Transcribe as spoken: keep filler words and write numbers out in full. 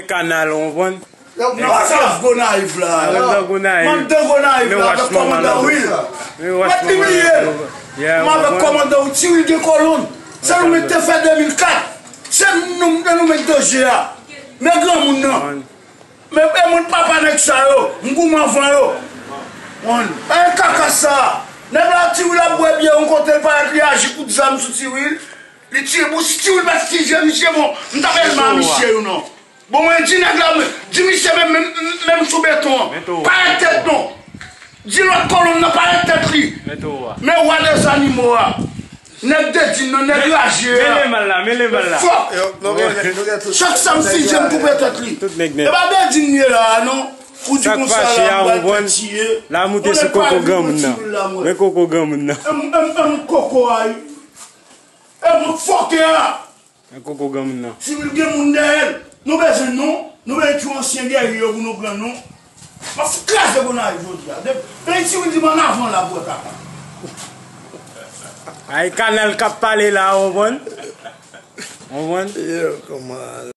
Kanal, ou konprann? Yo, nan Flav Gonayiv la. Nan Gonayiv. M ap nan Gonayiv la avèk kòmandan Will. Mwen pibliye l. M avèk kòmandan Will, Ti Will gen kolonn. Se nou menm te fè de mil kat. Se nou, nou menm danje a. Men granmoun nan. Men e moun papa nèg sa yo, m goumen anvan yo. Mwen, e kaka sa. Nèg la Ti Will ap bwè byè yon kote, l parèt li aji kout zam sou Ti Will. Li tire, bon, si Ti Will pa t tizye misye, bon, m t ap elma misye yo non. Bon, mwen di nèg la, mwen di misye menm, menm, menm sou beton an. Pa rete tèt non. Di lòt kolonn nan pa rete tèt li. Men wa dèzanimo a. Nèg Dedin nan, nèg raje a. Mele mal la, mele mal la. Fòk. Chak sa m fizye m koupe tèt li. E pa Dedin m ye la a non. Ou di konsa la, m pral fè tiye. La moute sou koko granmoun nan. Men koko granmoun nan. M, m, m koko a wi. E mwen fòkè a. Men koko granmoun nan. Si nou gen moun dèyè l, nou bezwen non, nou bezwen tchou ansyen gèri yo pou nou pran non. M ap fout kraze Gonayiv jodi a. Depi Ti Will di m ann avan la pou wè kaka. Ay kanal k ap pale la, ou konprann? Ou konprann? Yo, kòman?